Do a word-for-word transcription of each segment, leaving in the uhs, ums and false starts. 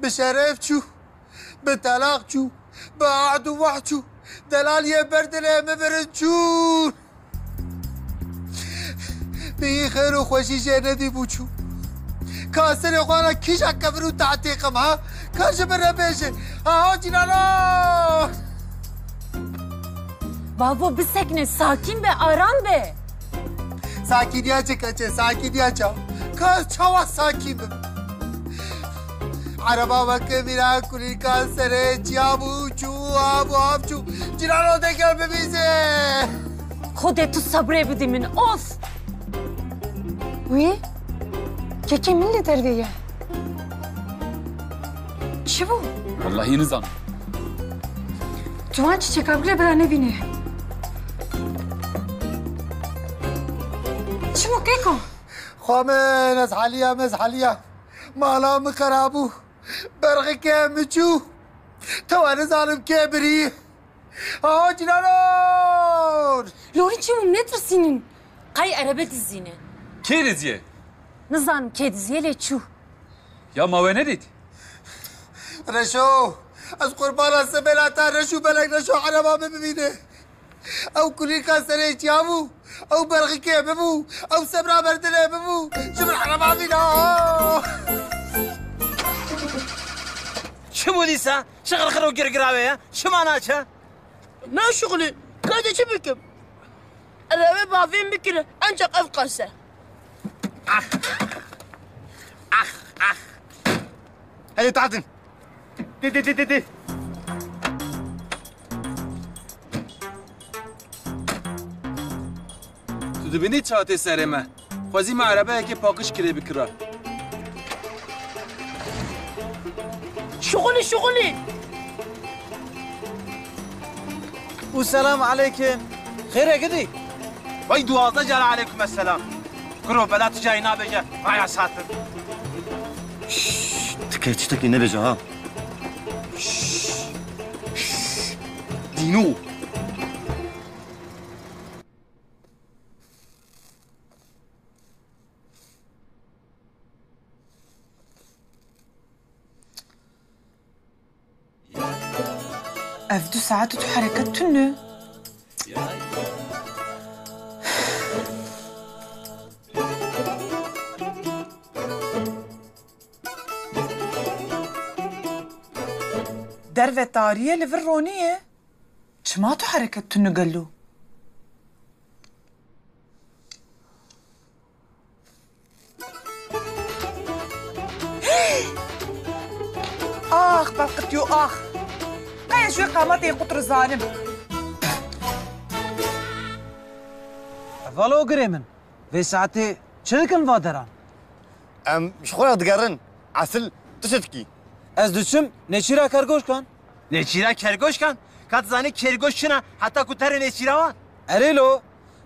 Bi şeref çû, bi telaq çû, bi ahd û wehd çû. Delaliyê ber dilê min birin çûn. Bi yî xêr û xweşî jê nedî bû çû. Ka serê xwe re kîja kevir û tahtê qim ha? Ka ji min re bêje. Ha, ha, cîranan! Bavo, bisekine, sakîn be, aram be. Sakîniya çi keçe, sakîniya ça? Ka ez çawa sakîn bim? Ereba weke mîna kulîlka serê çiya bû, çû, av û av çû. Cîrano, de gel bimîze. Xwedê tu sebrê bidî min, of! Wî? Kekê min li dervê ye. Çi bû? Wellahî nizanim. Tu van çiçeka bigre bira nevîne. Çi bû keko? Xwe min, ez heliyam, ez heliyam. Mala min xera bû. Berxikê min çû. Tewa nizanim kê birî. Ha, cîranan! Lorî çi bû, netirsînin? Qey erebe dizîne. Kê diziye? Nizanim kê diziye lê çû. Ya ma we nedît? Reşo, ez qurbana sebela te Reşo, belek Reşo ereba min bibîne. Ew kulîlka serê çiya bû, ew berxikê min bû, ew sebra ber dilê min bû. Ji min ereba bîna. Çi bû dîsa? Çi xirxir û girgira wê ye? Çima naçe? Ne şixulî, ka ez ê çi bikim? Erebe bavê min bikire, encax ev qas e. Ax! Ax, ax! Hadi tatin. Di, di, di, di, di. Tu dibînî çi hatê serê me? Xwezî me erebeyekê paqij kirê bikira. Şixulî, şixulî! Û selam aleykim. Xêr e gidî? Vay duwazdeh cara aleykum esselam. Kuro bela tu cayî nabêje. Vay asatir. Şşş, tikê çi tikî nebêje ha. Şşş. Şşş. Dîno. Ev du saet û tu hereket tune. Derve tarî ye, li vir ronî ye. Çima tu hereket tune gelo? Ax, belqitiyo, ax. Qey ez wê qametê qut rizanim. Valo girê min. Vê saetê çi dikin va deran? Em ji xwe re digerin. Esil tu çi dikî? Ez diçim nêçîra kergoşkan. Nêçîra kergoşkan? Ka tu zanî kergoş çi ne? Heta ku tu herî nêçîra wan. Erê lo,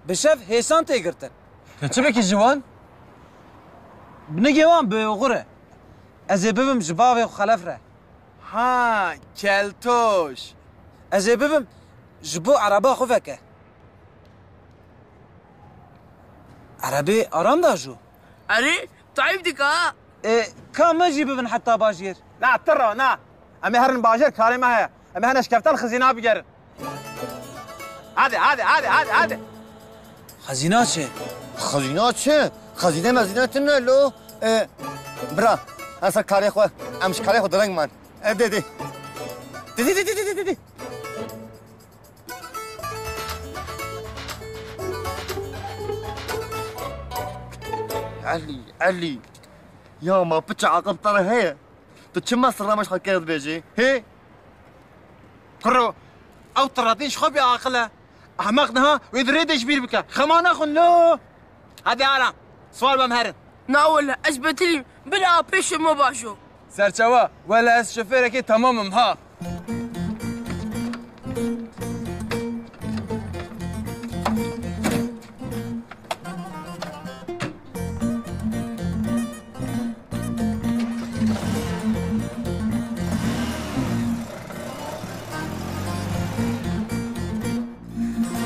bi şev hêsan tê girtin. Tu çi bikî ji wan? Binigê wan bi oxir e. Ez ê bibim ji bavê xwe xelef re. Ha, keltoş. Ez ê bibim ji bo ereba xwe veke. Erebê aram da jû. Erê, tu eyb dika ha? E, ka me jî bibin heta bajêr. Na, tira, na. Em ê herin bajêr, karê me heye. Em ê hene şkeftel xizîna bigerin. Hadi, hadi, hadi, hadi, hadi. Xezîna çi? Xezîna çi? Xezîne mezîne tune lo. E, bira, esa karê xwe. Em ji karê xwe direng man. E, de, de. De, de, de, de, de, de, de. Elî, Elî. Ya ma piça aqil te re heye? Tu çima sirra me ji xwe kê dibêjî? Hê? Kuro, ew tiratîn ji xwe bêaqil e. Ehmeq niha wê di rê de ji bîr bike. Xema nexwin lo. Hadi aram. Swar bem herin. Na wele, ez betilîm. Bila pêşê me bajo. Serçawa, wele ez şofêrekê temam im ha.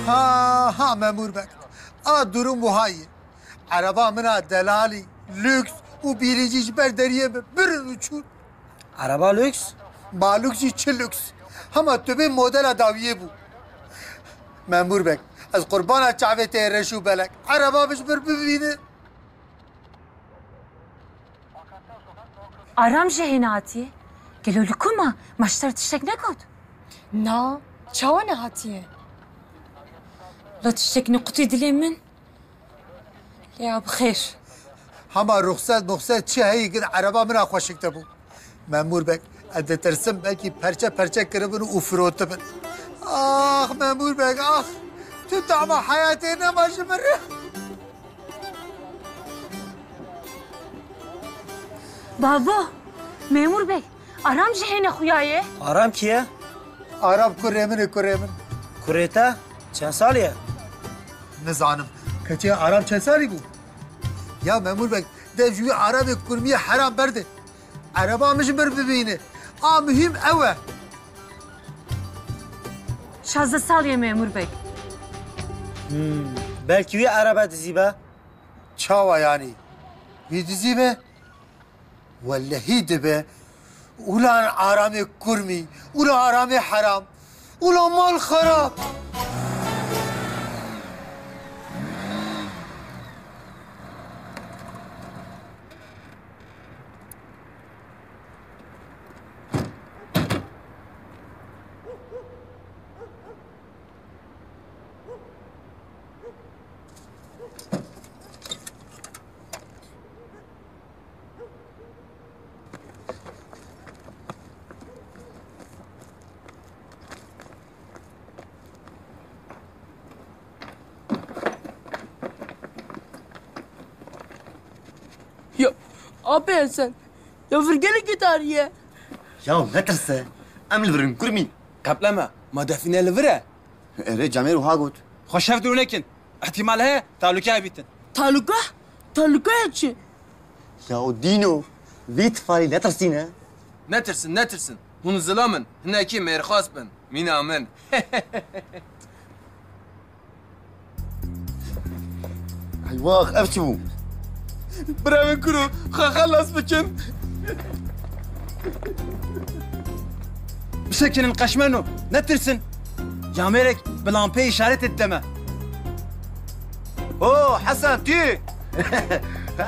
Ha, ha, Memûr Beg. A durum wiha ye. Ereba min a delalî, lûks û bîrîncî ji ber deriyê min birin û çûn. Ereba lüks? Ma lüks jî çi lüks? Hema tu bê modela dawiyê bû. Memûr beg, ez qurbana çavê te yê reş û belek. Ereba min ji min bibîne. Aram jî hêne hatiye. Gelo li ku ma? Ma ji te re tiştek negot? Na, çawa nehatiye? La tiştek nequtî dilê min. Ya bi xêr. Hema ruxset muxset çi heyî gid ereba min a xweşik te bû. Memûr beg, ez ditirsim belkî perçe perçe kiribin û firotibin. Ax Memûr beg, ax! Tu tama heyatê nema ji min re. Bavo, Memûr beg, Aram jî hêne xuya ye. Aram kî ye? Aram kurê min e, kurê min. Kurê te? Çend salî ye? Nizanim. Keçê Aram çend salî bû? Ya Memûr beg, dev ji wî Aramê kurmiyê heram berde. Ereba min ji min bibîne. A muhîm ew e. Şazdeh salî ye Memûr beg. Hmm, belkî wî erebe dizî be. Çawa yanî? Wî dizî be? Wellehî dibe. Ulan Aramê kurmî, ulan Aramê heram, ulan mal xerab. Ya, apê Hesen, ya vir gelekî tarî ye. Ya netirse, em li vir in kurmî. Qepleme, ma defîne li vir e. Erê, Camêr wiha got. Xwe şev dûr nekin. Îhtîmal heye, tahlûke hebîtin. Tahlûke? Tahlûkeya çi? Ya o dîno, vî tifalî netirsîne. Netirsin, netirsin. Hûn zilam in. Hinekî mêrxas bin. Mîna min. Eywax, ev çi bû? Birevên kuro, xwe xelas bikin. Bisekinin qeşmeno, netirsin. Camêrek bi lampeyê îşaretê dide me. O, Hesen, tu?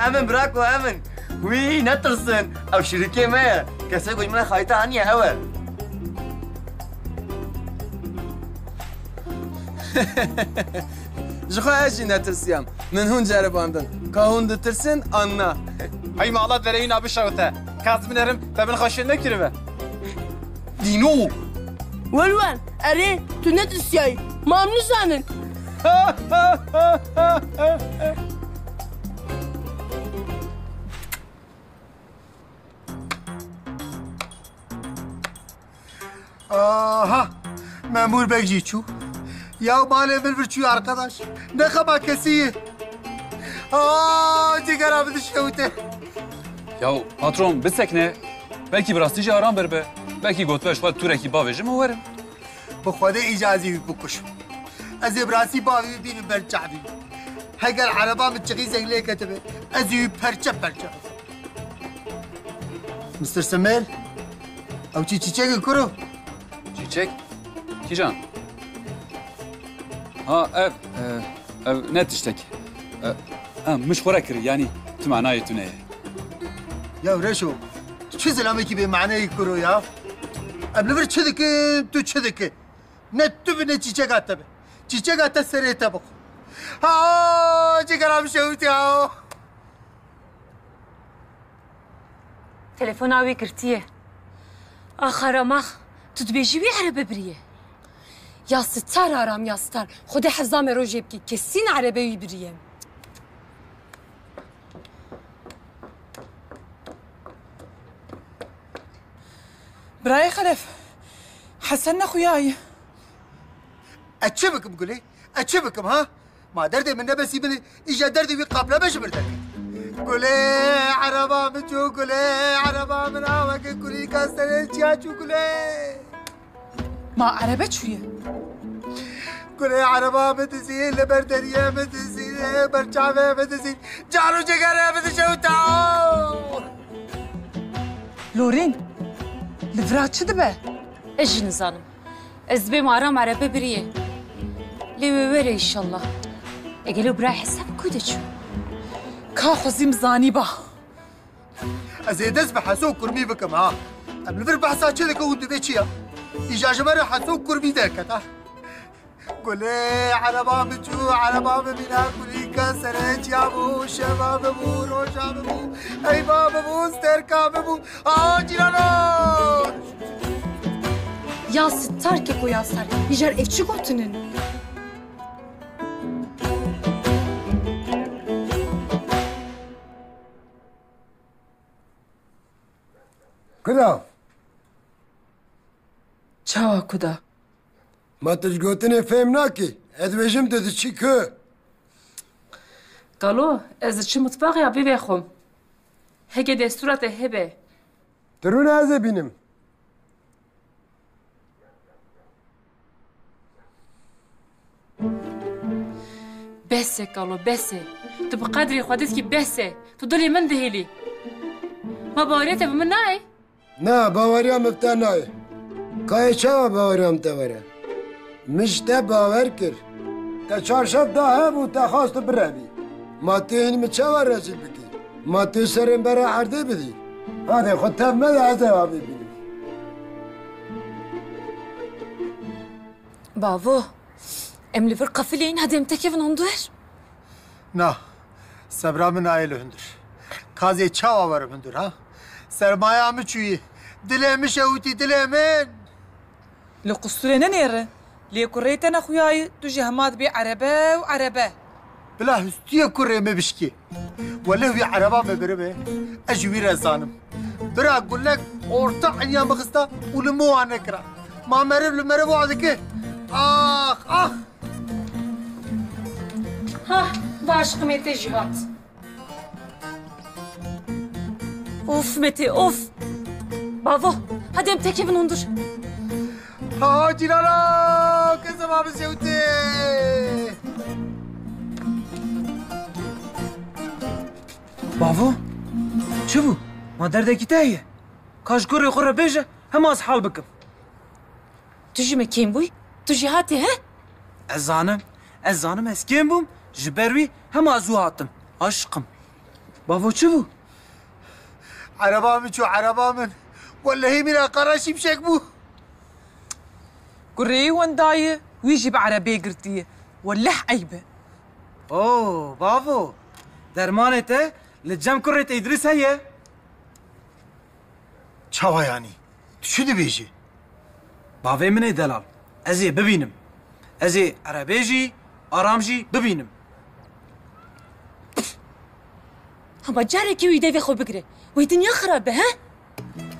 Em in, birako, em in. Wî, netirsin. Ew şirîkê me ye. Kesê ku ji min re xayîta aniye, ew e. Ji xwe ez jî netirsiyam. Min hûn ceribandin. Ka hûn ditirsin an na. Hey mala dereyîna bişewite. Ka ez binerim, te min xweşiyê nekiribe. Dîno! Welwan, erê, tu netirsiyayî. Ma em nizanin. Aha! Memûr Beg jî çû. Ya malê min vir çû arkadaş. Ne xema kesî ye. Aa, cigera min dişkewite. Ya patron, bisekne. Belkî bi rastî jî Aram vir be. Belkî gotibe ji xwe tûrekî bavêjim û werim. Bi Xwedê îca ez ê wî bikuşim. Ez ê bi rastî bavê wî bînim ber çavê wî. Heger ereba min çixî zeng lê ketibe, ez ê wî perçe perçe bikim. Mister Semêl, ew çi çîçek in kuro? Çîçek? Kîjan? Ha, ev, e, ev ne tiştek. E, ha, min ji xwe re kirî, yanî tu manayê tune ye. Ya Reşo, tu çi zilamekî bê maneyê kuro ya? Em li vir çi dikin, tu çi dikî? Ne tu bi ne çîçeka te bi. Çîçeka te serê te bixwe. Ha, cigera min şewitî ha. Telefona wî girtiye. Ax Aram ax, tu dibêjî wî erebe biriye. Ya sitar Aram ya sitar. Xwedê heza me rojê bike. Kesîn erebe wî biriye. Birayê Xelef, Hesen nexuyaye. Ez çi bikim Gulê? Ez çi bikim ha? Ma derdê min nebesî binê, îja derdê wî qapleme ji min derket. Gulê, ereba min çû, Gulê, ereba min aweke kulîlka serê çiya çû, Gulê. Ma erebe çûye? Gulê, ereba min dizî, li ber deriyê min dizî, li ber çavê min dizî, car û cigere min dişewita. Lorîn, Li vira çi dibe? Ez jî nizanim. Ez dibêm Aram erebe biriyê. Lê wê were înşallah. Egelo bira Hesen ku diçû? Ka xwezîm zanîba. Ez ê dest bi Heso û Kurmî bikim ha. Em li vir behsa çi dikin û divê çi ya? Îja ji me re Heso û Kurmî derket ha. Gulê ereba min çû, ereba min mîna kulîka serê çiya bû, şeva min bû, roja min bû, eyba min bû, sterka min bû. Aa, cîrano! Ya sittar keko ya ser. Îjar ev çi gotinin? Kuda? Çawa kuda? Ma tu ji gotinê fêm nakî? Ez dibêjim tu diçî ku? Kalo, ez diçim mitbaxê ya bivêxim. Heke destûra te hebe. Tu rûne ez ê bînim. Bes e kalo, bes e. Tu bi qedrê xwe diskî, bes e. Tu dilê min dihêlî. Ma baweriya te bi min nayê? Na, baweriya min bi te nayê. Ka yê çawa baweriya min te were? Min ji te bawer kir. Te çarşef da hev û te xwest tu birevî. Ma tu hîn min çawa rezîl bikî? Ma tu serê min bera erdê bidî? Hadê xwe tev mede ez ê avê bînim. Bavo, em li vir qefilê in, hadi em tekevin hundir. Na, sebra min nayê li hundir. Ka ez ê çawa werim hundir, ha? Sermaya min çûyî. Dilê min şewitî, dilê min. Li qusturê nenêre. Lê kurê te nexuyayî, tu jî hema dibê erebe û erebe. Bila hustiyê kurê min bişkî. Weleh wî ereba min biribe, ez ji wî re zanim. Bira Gulek orta eniya min xista û li min wan nekira. Ma meriv li meriv wa dike. Ax, ax! Ha, va aşqimê te jî hat. Of Mete, of! Bavo, hadi em tekevin hundir. Ha, cîrana, kesema bi zewtê. Bavo, çi bû? Ma derdekî te heye? Ka ji kurê xwe re bêje, hema ez hal bikim. Tu ji me kêm bûyî? Tu jî hatî, he? Ez zanim, ez zanim ez kêm bûm, ji ber wî hema ez wî hatim. Aşiqim. Bavo çi bû? Ereba min çû, ereba min. Wellehî mîna qara şimşek bû. Kurê wendayî, wî jî bi erebê girtiye. Welleh eyb e. Oo, bavo. Dermanê te li cem kurê te Îdrîs heye. Çawa yanî? Tu çi dibêjî? Bavê min ê delal. Ez ê bibînim. Ez ê erebê jî, aram jî bibînim. Hema carekê wî devê xwe bigire. Wê dinya xirab be, he?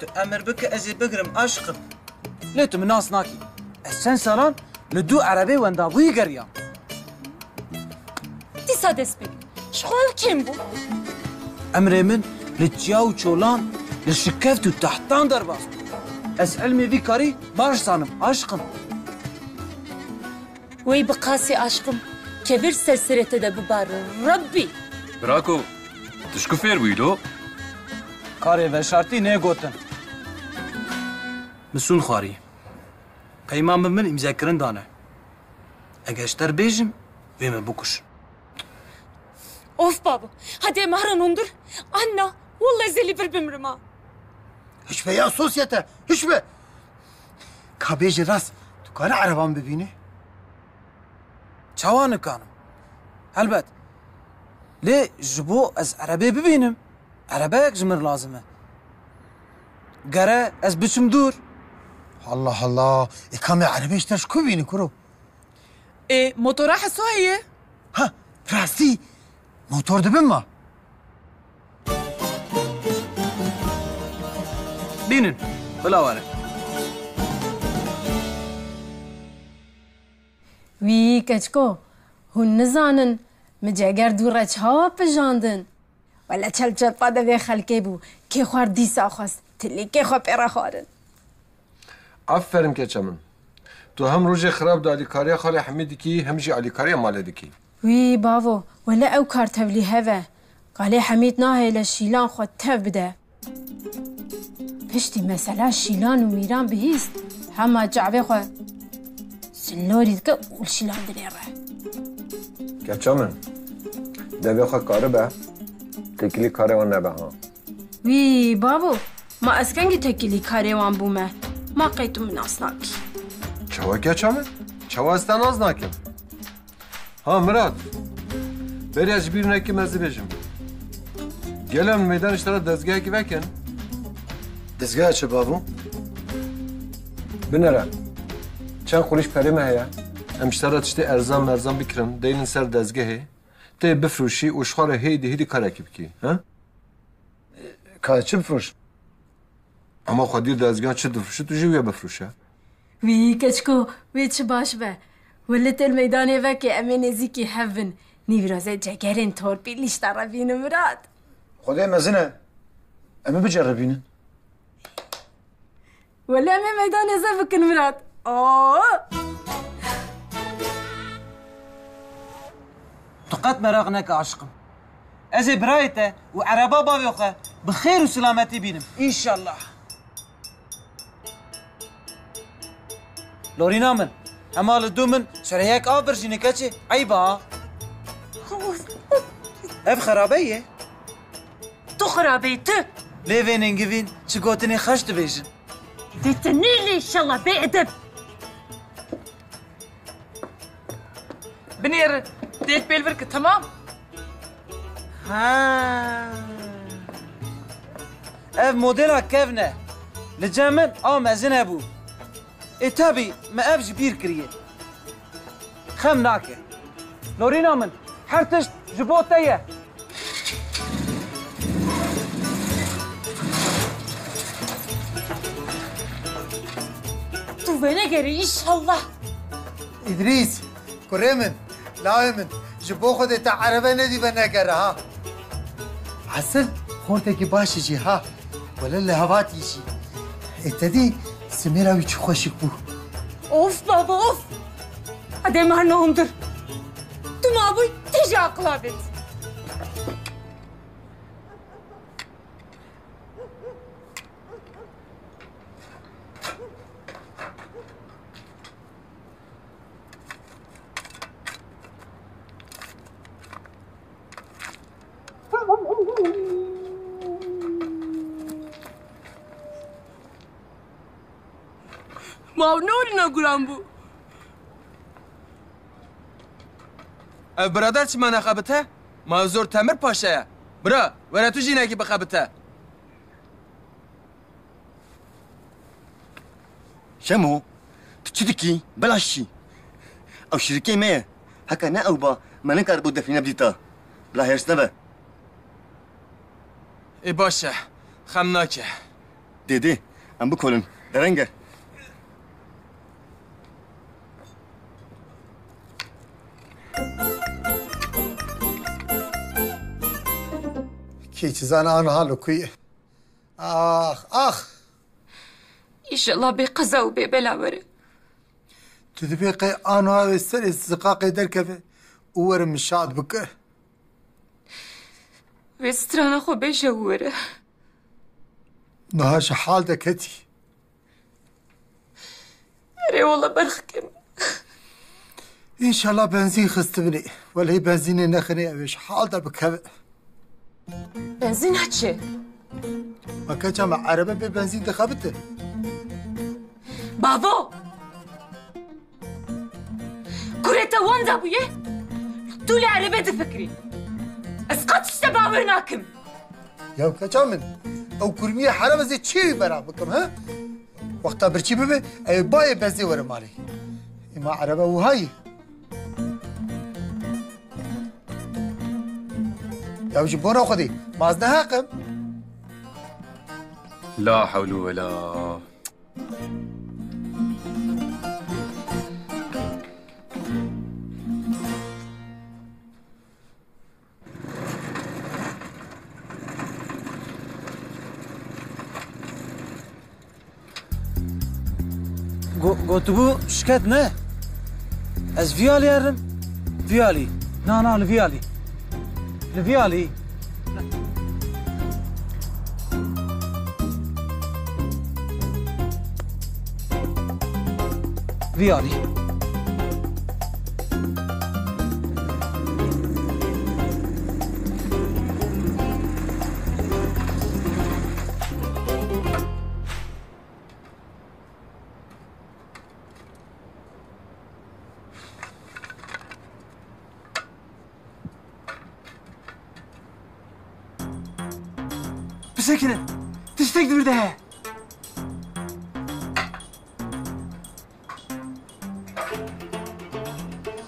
Tu emir bike ez ê bigirim aşiqim. Lê tu min nas nakî. Ez çend salan li dû erebê wendabûyî geriyam. Dîsa dest pê kir. Ji xwe ew kêm bû. Emrê min li çiya û çolan, li şikeft û tehtan derbas bû. Ez ilmê vî karî baş zanim, aşiqim. Wey bi qasî aşiqim, kevir ser serê te de bibaro, Rebbî! Birako, tu ji ku fêr bûyî lo? Karê veşartî nê gotin. Min sûn xwarî. Peyman bi min îmzekirin dane. Eger ji te re bêjim, wê min bikuşin. Of babo, hadi em herin hundir. Anna, welle ez ê li vir bimrim ha. Hiç be ya sosyete, hiç be. Ka bêjî rast, tu kare ereban bibînî? Çawa nikanim? Helbet. Lê ji bo ez erebê bibînim, erebeyek ji min lazim e. Gere ez biçim dûr. Allah Allah. E, kamê erebê ji te ji ku bînî kuro? Ê, motora Heso heye? Ha, rastî. Motor dibin ma? Bînin, bila were. Wî keçko, hûn nizanin, min ceger dû reç hawa pijandin. Wele çelçepa de vê xelkê bû, kê xwar dîsa xwest, tilî kê xwe pê re xwarin. Aferin keça min. Tu hem rojê xirab di alîkariya xalê Hemîd dikî, hem jî alîkariya malê dikî. Wî bavo, wele ew kar tevlî hev e. Kalê Hemîd nahêle şîlan xwe tev bide. Piştî mesela Şîlan û Mîran bihîst, hema çavê xwe sinlorî dike û li Şîlan dinêre. Keça min, devê xwe karibe, têkilî karê wan nebe ha. Wî bavo, ma ez kengî têkilî karê wan bûme? Ma qey tu min nas nakî? Çawa keça min? Çawa ez te nas nakim? Ha Mirat, beriya ji bîr nekim ez bêjim. Gelo em meydan ji te re dezgehekî vekin? Dezgeha çi bavo? Binere. Çend qurîş perê me heye. Em ji te re tiştê erzan merzan bikirin, deynin ser dezgehê. Tê bifroşî û ji xwe re hêdî hêdî karekî bikî, he? Ka çi bifroşim? Ama xwedî dezgehan çi difroşî, tu jî wê bifroşe. Wî keçiko, wê çi baş be. Wele têl meydanê veke em ê nêzîkî hev bin. Nîvî roze cegerên torpîlî ji te re bînim Mirat. Xwedê mezin e. Em ê biceribînin. Wele em ê meydanê ze bikin Mirat. Oo! Tu qet meraq neke aşiqim. Ez ê birayê te û ereba bavê xwe bi xêr û silametî bînim. Înşallah. Lorîna min, hema li dû min şereyek av birjîne keçê. Eyb a. Ev xerabe ye. Tu xirabe yî, tu! Lê vê ningivîn çi gotinê xweş dibêjin. Dê te nêlê inşallah bêedeb. Binêrin, têt pêl vir ki, temam? Ha. Ev modela kevn e. Li cem min a mezin hebû. Ê tabî me ev ji bîr kiriye. Xem nake. Lorîna min, her tişt ji bo te ye. Tu venegerî înşallah. Îdrîs, kurê min, lawê min, ji bo Xwedê te erebe nedî venegere ha. Esil xortekî baş e jî ha. Wele li hevatî jî. Ê te dî simêra wî çi xweşik bû. Of baba of! Edê merna hundir. Tu mabûy te jî aqila bêt. Ma ew ne orîna guran bû? Ev birader çima nexebite? Ma ew zor Temir Paşa ye. Bira, were tu jî nekî bixebite. Şemo, tu çi dikî? Bila şî. Ew şirikê me ye. Heke ne ew ba, me nikaribo defîne bidîta. Bila hêrs nebe. Ê baş e. Xem nake. Dê, dê. Em bikolin. Derenge. Kê çi zane aniha li ku ye? Ax, ax! Înşallah bê qeza û bê bela were. Tu dibê qey aniha wê serê ziqaqê derkeve û were min şad bike. Wê strana xwe bêje û were. Niha ji hal de ketî. Erê wele berxikê min. Înşallah benzîn xistibinê. Welê benzînê nexinê ew ê ji hal de bikeve. Benzîn ha çi? Ma keça me erebe bê benzîn dixebite. Bavo! Kurê te wenda bûye? Tu li erebe difikirî. Ez qet ji te bawer nakim. Ya keça min, ew kurmiyê herebe ez ê çi wî bera bikim, he? Wexta birçî bibe, ew ê bayê bezê were malê. Ê ma erebe wiha ye. Ya ji bona Xwedê, ma ez ne heqim? La hewle wela. Go-, gotibû şiket ne? Ez vî alî herim. Vî alî. Na, na, li vî alî. Li vî alî. Vî alî. Bisekine. Tiştek di vir de heye.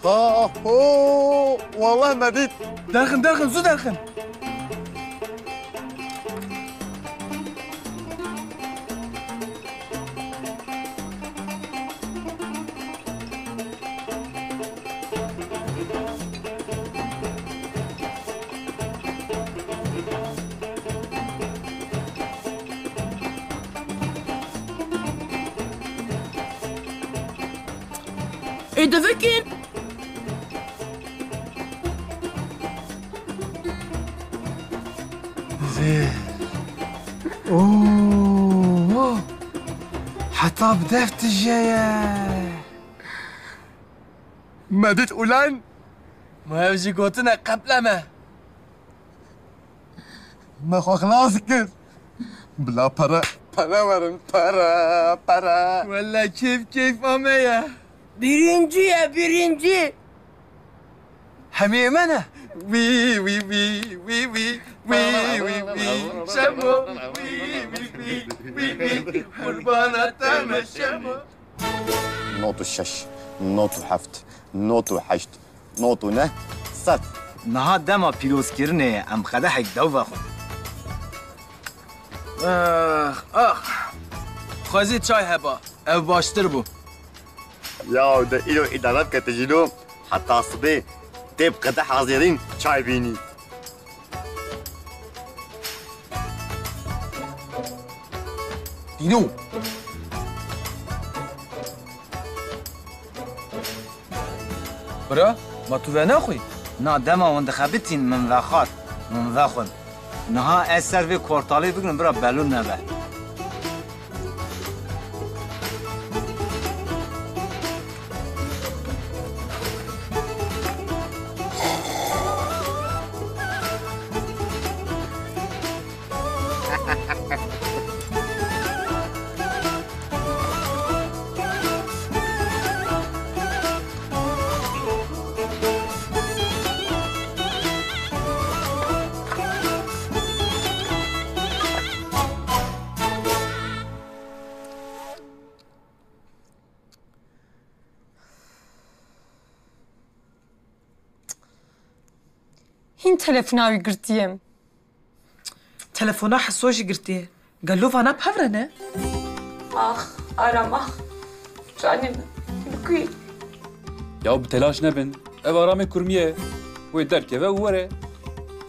Aho! Wallah me dît. Derxin, derxin, zû derxin. Ê, divikin. Zê. Oo. Heta bi dev tije ye. Me dît ulan. Ma ev jî gotine qepleme. Me xwe xilas kir. Bila pere, pere werin, pere, pere. Wele keyf keyf ame ye. Birincî ye, birincî. Hemî me ne? Wî, wî, wî, wî, wî, wî, wî, wî. Şemo, wî, wî, wî, wî, wî. Qurbana te me Şemo. Not û şeş, not û heft, not û heşt, not û neh, sed. Niha dema pîrozkirinê ye, em qedehek dew vexwin. Ax, ax. Xwezî çay heba, ev baştir bû. Ya de îro îdare bike tu jî lo, heta sibê tê bi qedeh hazirîn çay bînî. Dîno. Bira, ma tu venaxwî? Na, dema hûn dixebitîn min vexwar, min vexwin. Niha ez ser vê kortalê bigirim, bira, belû nebe. Hîn telefona wî girtiye. Telefona Heso jî girtiye. Gelo vana bi hev re ne? Ax, Aram ax. Canê min. Bi ku yî? Yaw bi telaş nebin. Ev Aramê kurmî ye. Wê derkeve û were.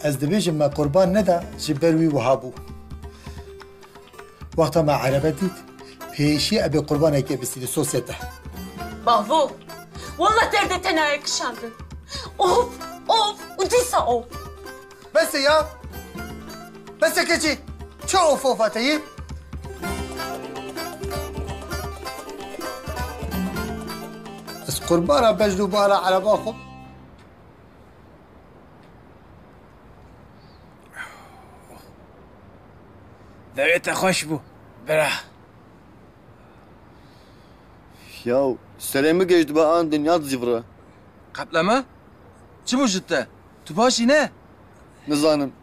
Ez dibêjim me qurban neda ji ber wî wiha bû. Wexta me erebe dît, pêşî ebê qurbanekê bistînî sosyete. Bavo, wallah derdê te nayê kişandin. Of, of û dîsa of. Bes e ya. Bes e keçî. Çi of of te yî? Ez qurbana bejn û bara ereba xwe. Devê te xweş bû, bira. Yaw, serê min geş dibe an dinya dizîvire. Qepleme? Çi bû ji te? Tu baş î ne? Nizanim.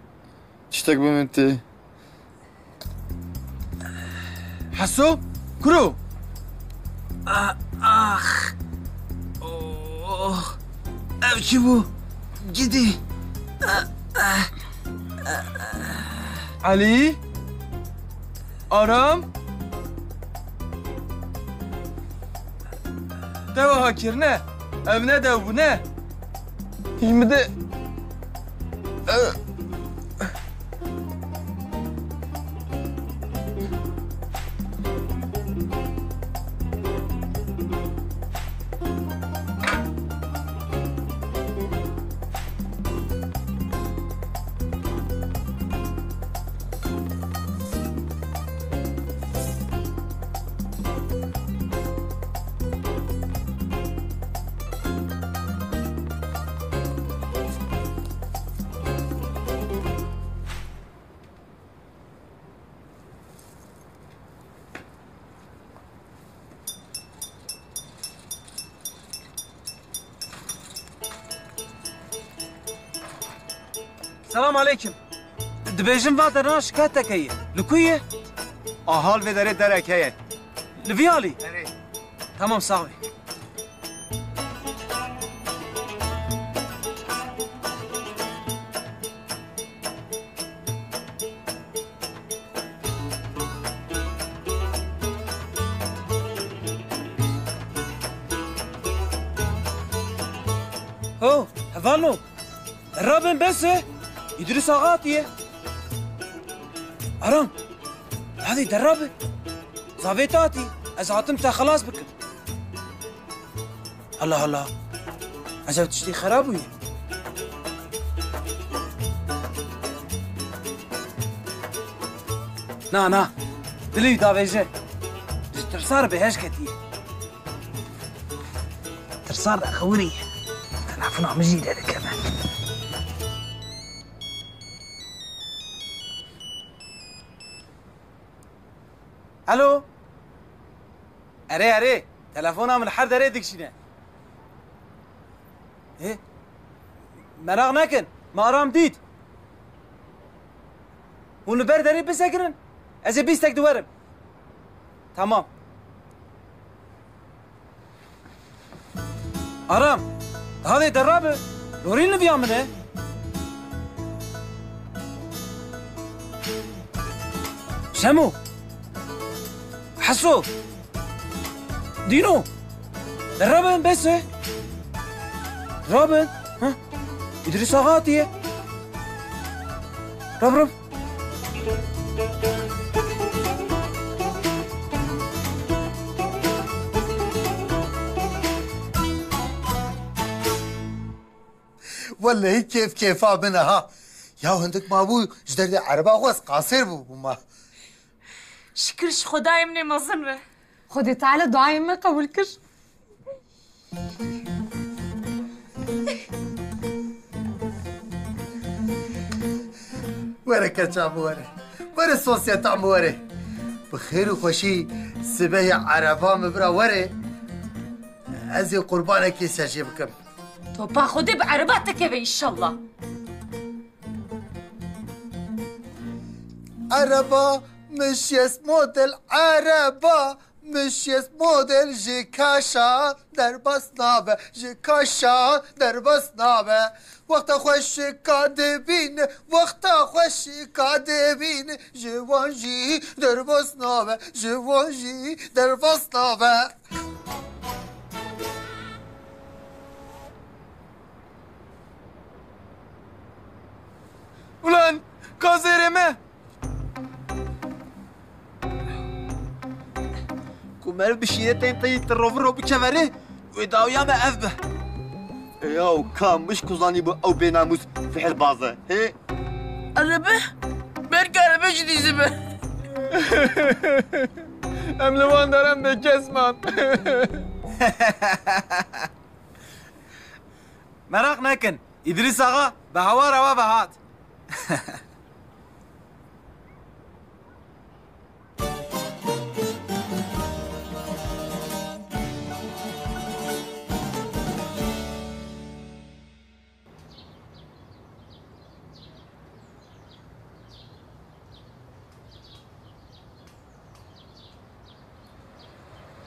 Tiştek bi min tê. Heso? Kuro? A-, ax. Oh. Ev çi bû? Gidî. Elî? Aram? Te wiha kir ne? Ev ne dew bû ne? Hî min de. Selam aleykum. Dibêjim va derana şikayeteke ye. Li ku ye? Ahal vê derê derek heye. Li vî alî? Erê. Tamam, sağ ol. Ho, hevalno. Derabin bes e. Îdrîs Axa hatiye. Aram. Hadi derabin. Zavê te hatî. Ez hatim te xelas bikim. Allah Allah. Eceb tiştî xera bûye? Na, na. Dilî davêje. Ji tirsa re bêhej ketiye. Tirsa re xewirî. Telefona min jî derdikeve. Alo. Erê, erê. Telefona min li her derê dikişîne. Hê? Meraq nekin. Me Aram dît. Hûn li ber derê bisekirin. Ez ê bîstek di werim. Tamam. Aram, hadê derrabe, lorîn li viya min e. Şemo. Heso. Dîno. Derrabin, bes e. Rabin. Ha? Îdrîs Axa hatiye. Rab, rab. Wellehî kêf kêfa min e ha. Ya hindik mabû ji derdê ereba xwe ez qasêr bûbûma. Şikir ji Xwedayê min ê mezin re. Xwedê Teala duayê me qebûl kir. Were keça min were. Were sosyeta min were. Bi xêr û xweşî sibehê ereba min bira were. Ez ê qurbanekê ser jê bikim. Topa Xwedê bi ereba te keve înşallah. Ereba, min şêst model ereba, min şêst model ji kaşa derbas nabe, ji kaşa derbas nabe. Wexta xweşika dibîne, wexta xweşika dibîne, ji wan jî derbas nabe, ji wan jî derbas nabe. Ulan, kazêrê me! Ku meriv bi şîretên te yî tiroviro bikeverê, wê dawiya me ev be. Eyaw, ka miş ku zanîbû ew bênamûs fihilbaz e, hê? Erebe? Belkî erebe jî dîzibe. Em li wan deran bêkes man. Meraq nekin, Îdrîs Axa bi hawara we ve hat.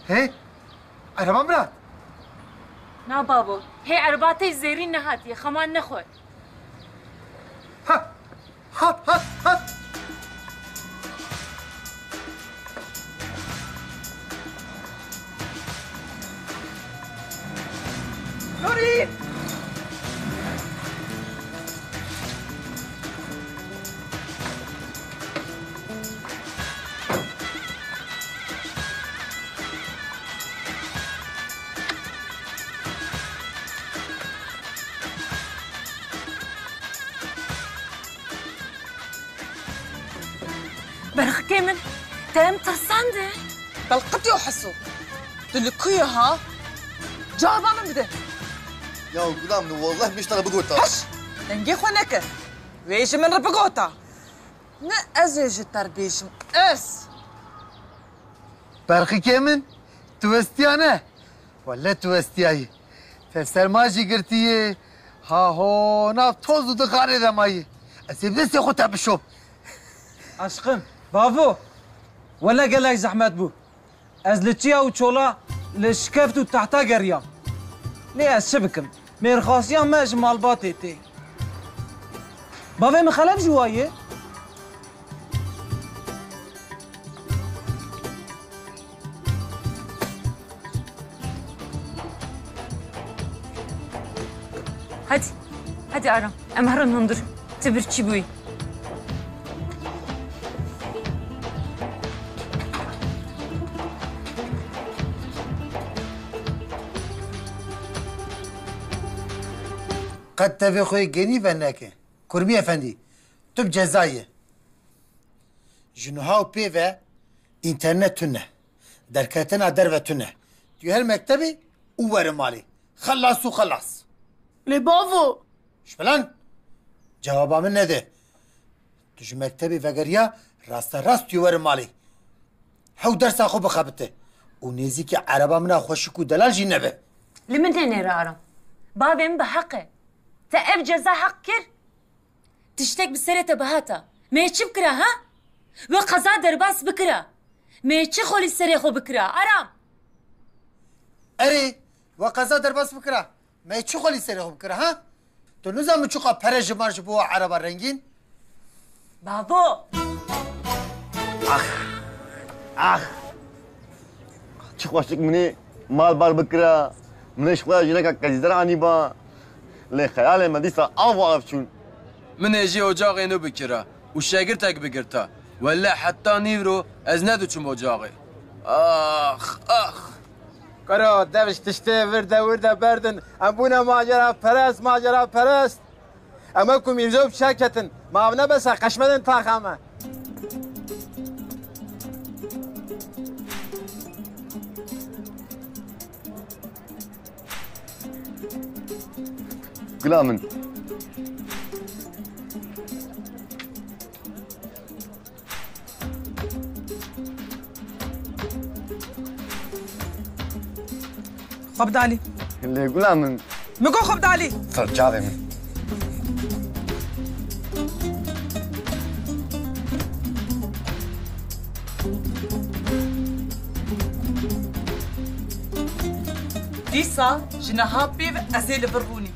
Hê? Ereba min hat? Na babo. Hê ereba te zêrîn nehatiye. Xeman nexwe. Ha! Hat, hat, hat! Nurî! Berxikê min, te em tirsandin. Belqitî û Heso. Tu li ku yî ha? Cewaba min bide. Ya gulam, ni wallah min ji te re bigota. Heş! Dengê xwe neke. Wê ji min re bigota. Ne ez ê ji te re bêjim. Ez. Berxikê min, tu westiya ne? Welle tu westiyayî. Te serma jî girtiye. Ha ho, nav toz û dixanê de mayî. Ez ê bi destê xwe te bişom. Aşqim, bavo, wele gelek zehmet bû. Ez li çiya û çola, li şikeft û tehta geriyam. Lê ez çi bikim? Mêrxasiya me ji malbatê tê. Bavê min xelef ji wa ye. Hadi, hadi Aram. Em herin hundir. Tu birçî bûyî. Qet tevê xwe yê genî veneke. Kurmî Efendî, tu bi cezayê. Ji niha û pê ve înternet tune. Derketina derve tune. Tu her mektebê û were malê. Xelas û xelas. Lê bavo! Şbilan, cewaba min nede. Tu ji mektebê vegeriya, rasterast tu were malê. Hew dersa xwe bixebite. Û nêzîkî ereba min a xweşik û delal jî nebe. Li min tenêre Aram. Bavê min bi heq e. Te ev ceza heq kir? Tiştek bi serê te bihata. Me çi bikira ha? We qeza derbas bikira. Me çi xolî serê xwe bikira? Aram! Erê, we qeza derbas bikira. Me çi xolî serê xwe bikira ha? Tu nizan min çiqa pere ji man ji bo ereba rengîn? Bavo! Ax! Ax! Çi xweşik min ê mal bar bikira, min ê ji xwe re jîneka qezîzer anîba. Lê xeyalê me dîsa av û av çûn. Min ê jî ocaxê nû bikira û şegirtek bigirta. Welle heta nîvro ez nediçim ocaxê. Ax, ax! Karo, dev ji tiştê vir de wir de berdin. Em bûne macera perest, macera perest. Em wekû mîrzo bi çek ketin. Ma ev ne bes e, qeşmedin taxa me. Gula min. Xwe bidalî. Lê gula min. Min got xwe bidalî. Ser çavê min. Dîsa ji niha pê ve ez ê li vir rûnî.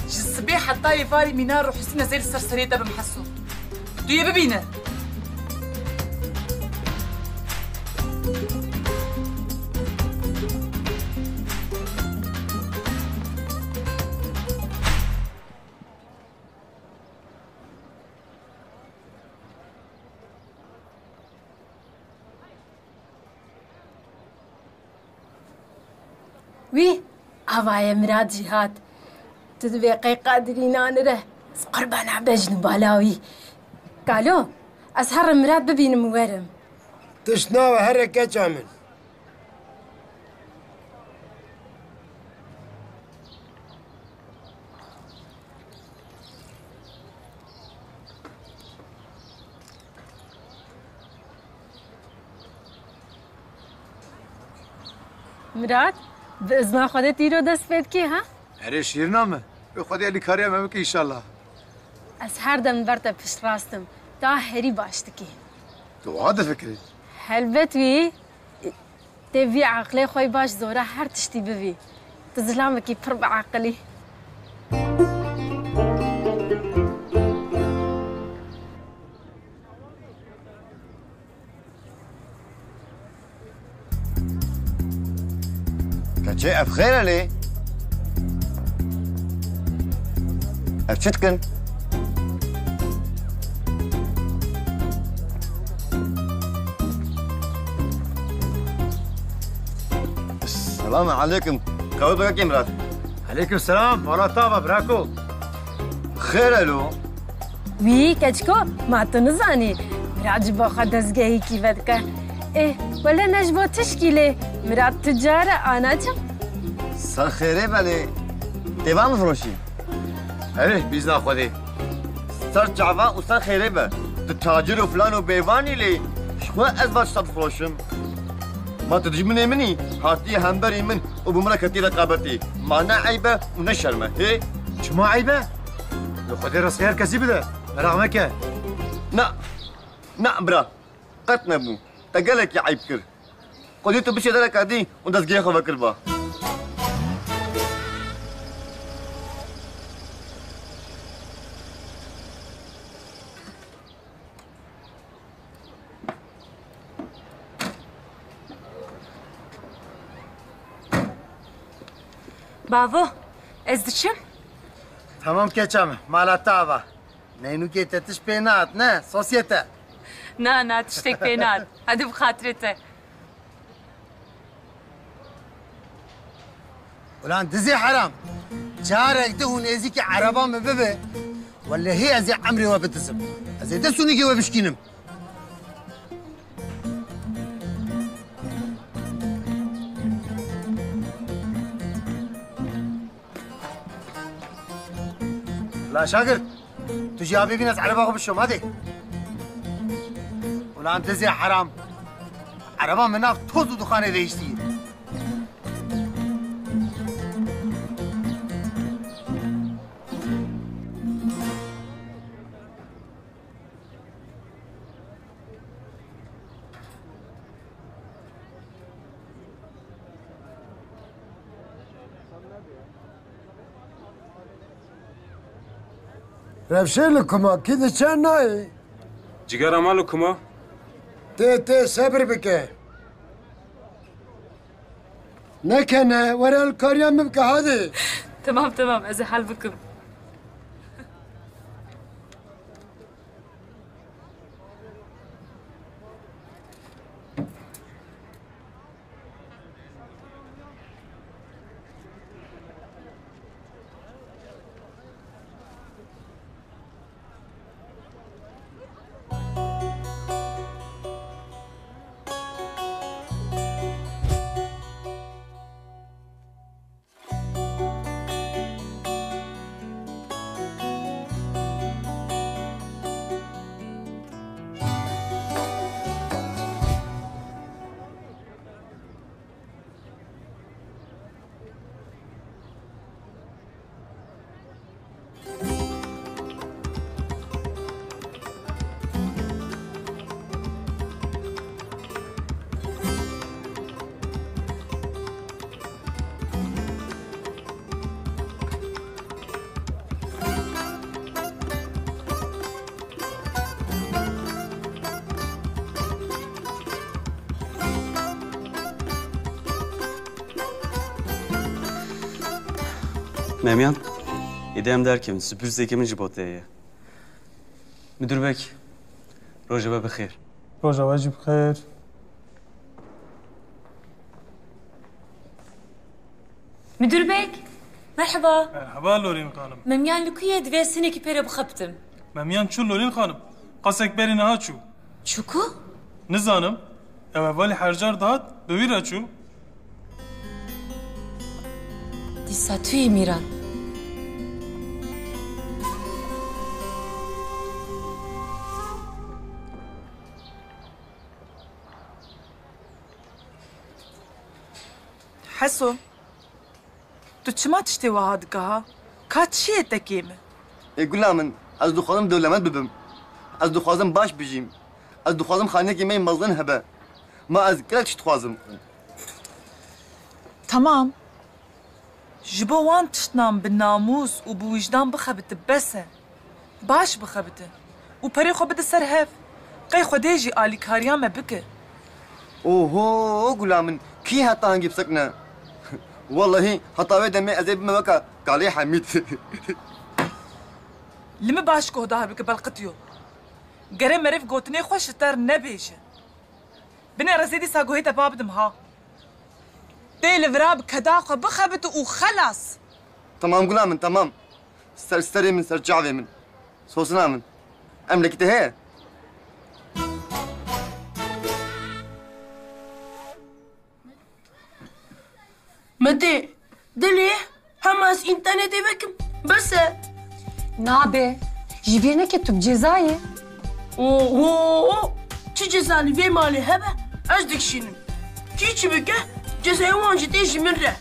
Ji sibê heta êvarî mîna ruhsîn ez ê li ser serê te bim Heso. Tu yê bibîne. Wî, ava ye Mirad jî hat. Tu divê qey qadirî nanire. Ez qurbana bejn û bala wî. Kalo, ez herim Mirad bibînim û werim. Tişt nawe here keça min. Mirad, bi izna Xwedê tîro dest pê dikî, ha? Erê şîrina min, bi Xwedê alîkariya me bike înşallah. Ez her dem ber te piştrast im, ta herî baş dikî. Tu wiha difikirî? Helbet wî. Tê vî eqlê xwe yî baş zora her tiştî bivî. Tu zilamekî pir bi eqil î. Keçê ev xêr e lê? Ev çi dikin? Selamü aleyküm. Kawê bira Kemran. Aleyküm selam. Wala tava birako. Xêr e lo? Wî keçiko, ma tu nizanî. Mirad ji bo xwe dezgehîkî vedike. Ê, wele ne ji bo tişkî lê. Mirad tucar e, anacim. Ser xêrê be lê. Tê va min firoşî? Erê, bîzna Xwedê. Ser çava û ser xêrê be. Tu tacir û filan û bêvanî lê ji xwe ez va tişta difiroşim. Ma tu dijminê min î, hatiye hemberî min û bi min re ketî reqabetê. Ma ne eyb e û ne şerm e, hê? Çima eyb e? Li Xwedê rastî her kesî bide. Meraq meke. Na. Na, bira. Qet nebû. Te gelekî eyb kir. Xwedê tu biçe dereka dî û dezgehê xwe vekiriba. Bavo, ez diçim. Tamam keçe min, mala te ava. Neynûkê te tişt pê nehat, ne? Sosyete. Na, na, tiştek pê nehat. Hadi bi xatirê te. Ulan dizê heram. Carek di hûn êzîkî ereba min bibe. Wellehî ez ê emrê we bidizim. Ez ê dest û nîgê we bişkînim. La şagirt, tu jî avê bîn ez ereba xwe bişom, hadi. Ulan dizê heram. Ereba min nav toz û duxanê de hiştî. Revşê li kuma kî diçe nayê? Cigera ma li kuma? Tê, tê, sebir bike. Nekene, were alkariya min bike, hadi. Temam, temam, ez ê hel bikim. Memiyan, êdî em derkevin, sürprizeke min ji bo te heye. Müdür Beg, roja we bi xêr. Roja we jî bi xêr. Müdür Beg, merhaba. Merhaba Lorîn xanim. Memiyan li ku ye, divê ez hinekî pê re bixebitim. Memiyan çû Lorîn xanim. Qasek berî niha çû. Çû ku? Nizanim. Ew hevalî her car dihat, bi wî re çû. Dîsa tu yî Mîran. Heso, tu çima tiştê wiha dike ha? Ka çi ye te kêm e? Ê gula min, ez dixwazim dewlemend bibim. Ez dixwazim baş bijîm. Ez dixwazim xaniyekî me yê mezin hebe. Ma ez gelek tişt dixwazim. Temam. Ji bo wan tiştnan bi namûs û bi wijdan bixebite bes e. Baş bixebite û perê xwe bide ser hev. Qey Xwedê jî alîkariya me bike. Oho, gula min, kî heta hingî bisekine? Wellehî, heta wê demê ez ê bime weke kalê Hemîd. Li min baş guhdar bike, belqitiyo. Gere meriv gotinê xwe ji te re nebêje. Binêre ez ê dîsa guhê te pa bidim ha. Tê li vira bi keda xwe bixebite û xelas. Temam gula min, temam. Ser serê min, ser çavê min. Sosina min. Emrekî te heye? Metê, dilê, hema ez înternetê vekim, bes e. Nabe, ji bîr neke tu bi ceza yî. Oho, çi ceza li vê malê hebe, ez dikişînim. Kî çi bike, cezayê wan jî tê ji min re.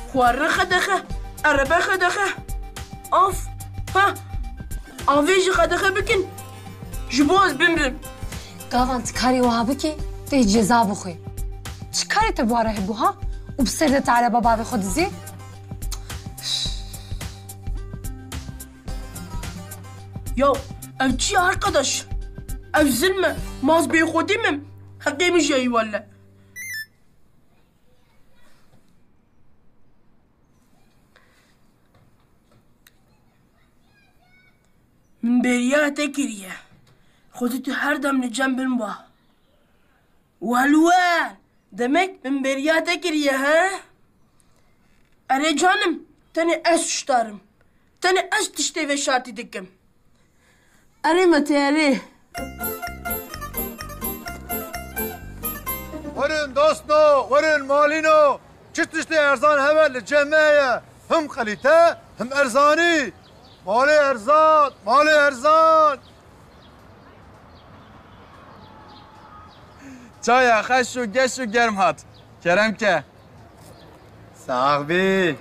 Xwarin qedexe, erebe qedexe. Af, ha, Avê jî qedexe bikin, ji bo ez bimirim. Gavan tu karê wiha bikî, tê ceza bixwî. Çi karê te bi wa re hebû ha? Û bi ser de tu ereba bavê xwe dizî? Ya ev çi ye arkadaş? Ev zilm e. Ma ez bêxwedî mim. Heqê min jî ye welle. Min bêriya te kiriye. Xwedî tu her dem li cem bin ba. Welwel! Demek min bêriya te kiriye, he? Erê canim, tenê ez şuştarim. Tenê ez tiştê veşartî dikim. Erê me tê erê. Werin dostno, werin malîno. Çi tiştê erzan heve li cem me ye. Him qelîte, him erzanî. Malê erzan, malê erzan. Çaya xweş û geş û germ hat. Kerem ke. Sax bî.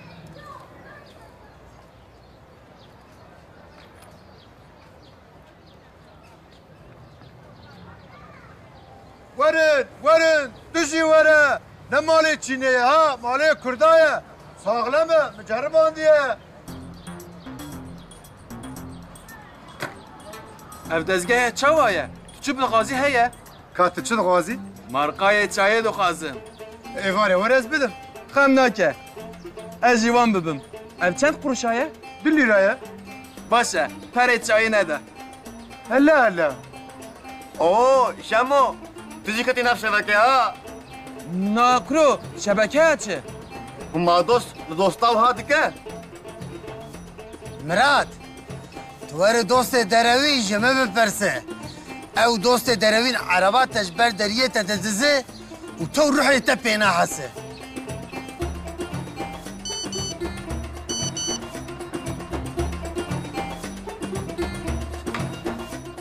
Werin, werin, tu jî were. Ne malê Çînê ye ha, malê Kurda ye. Saxlem e, min ceribandiye. Ev dezgehe çawa ye? Tu çi bixwazî heye? Ka tu çi dixwazî? Marqayê çayê dixwazim. Êvarê were ez bidim. Xem nake. Ez jî wan bibim. Ev çend quruşa ye? Du lîra ye. Baş e, perê çayê nede. Hele hele. Oo, Şemo, tu jî ketî nav şebeke ha? Na kuro, şebekeya çi? Hûn ma dost li dosta wiha dike? Mirat, tu were dostê derewî ji min bipirse. Ew dostê derewîn ereba te ji ber deriyê te didize û tew ruhê te pê nahese.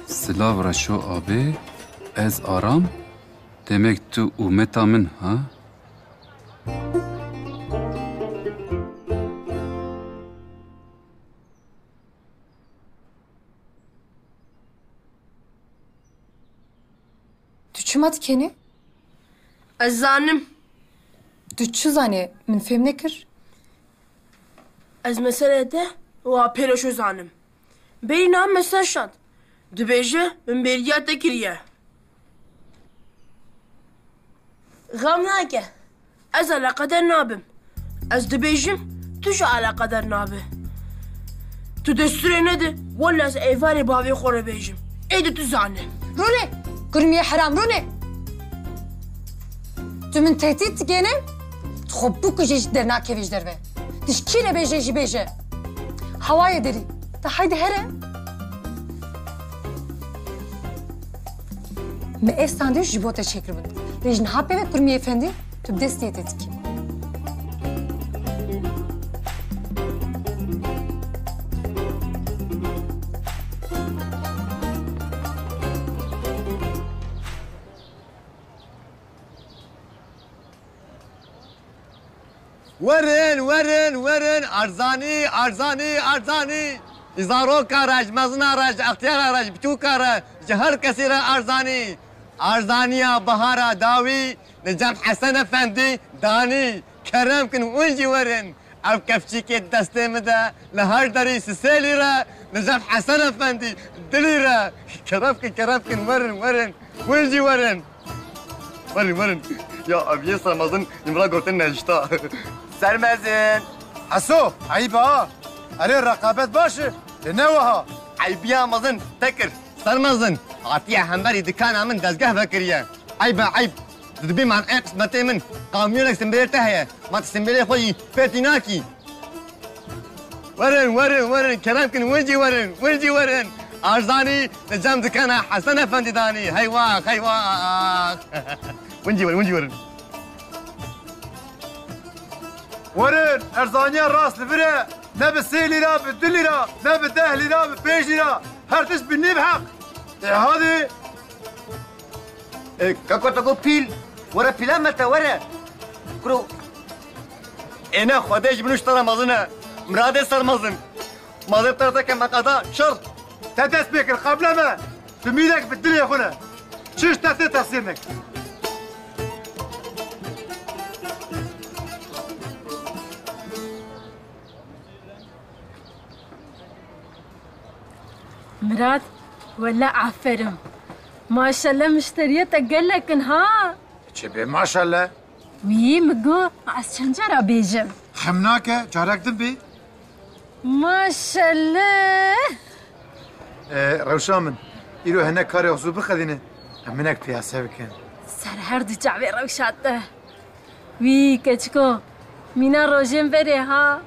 Silav Reşo abê, ez Aram, demek tu ûmeta min ha? Tu çima dikenî? Ez zanim. Tu çi zanî? Min fêm nekir. Ez meselê te û a Pêroşo zanim. Berî niha me ser şand. Dibêje, min bêriya te kiriye. Xem nake. Ez eleqedar nabim. Ez dibêjim, tu jî eleqedar nabe. Tu destûrê nede, wele ez êvarê bavê xwe re bêjim. Êdî tu zane. Rûne! Kurmiyê heram, rûne! Tu min tehdît dikêne? Tu xwe bikujê jî dernakevî ji derve. Tu ji kî re bêje jî bêje. Hawayê derî. De haydi here. Me estandî ji bo te çêkiribin. Lê ji niha pê ve Kurmî Efendî, tu bi destê te dikî. Werin, werin, werin, Arzanî, Arzanî, Arzanî. Ji zaroka re, ji mezina re, ji extiyara re, ji bitûka re, ji her kesî re Arzanî. Arzaniya bihara dawî li cem Hesen Efendî danî. Kerem kin, hûn jî werin. Ev kevçîkê destê min de li her derî sisê lîre li cem Hesen Efendî du lîre. Kerem kin, kerem kin, werin, werin. Hûn jî werin. Werin, werin. Ya, ev yê Sermezin ji min re gotin nehişta. Sermezin! Heso, eyb e ha. Erê, reqabet baş e, lê ne wiha. Eybiya mezin te kir, Sermezin. Hatiye hemberî dikana min dezgeh vekiriye. Eyb e, eyb. Tu dibî manqê qismetê min. Kamyonek simbêlê te heye. Ma tu simbêlê xwe jî fêrtî nakî. Werin, werin, werin, kerem kin, hûn jî werin, hûn jî werin. Arzanî li cem dikana Hesen Efendî danî. Hey wax, hey wax. Hûn jî werin, hûn jî werin. Werin, erzaniya rast li vir e. Ne bi sê lîra, bi du lîra, ne bi deh lîra, bi pênc lîra. Her tişt bi nîv heq. Ê hadi. E, kako tako pîl, were pîla me te, were. Kuro. Êne Xwedê ji min û ji te re mezin e. Miradê Sermezin. Mazê te re te ke me qada şer. Te dest pê kir, qeble me. Tu mînek bi dilê xwe ne. Çi ji te tê tesîr neke. Mirad, wele aferin. Maşallah, müşteriyê te gelek in ha. Çi bê maşallah? Wî min got, ez çend cara bêjim. Xem nake, carek din bê. Maşallah. E, Rewşa min, îro hinek karê xwe zû bixedîne, em hinek piyase bikin. Ser her du çavê Rewşa te. Wî keçiko, mîna rojên berê ha.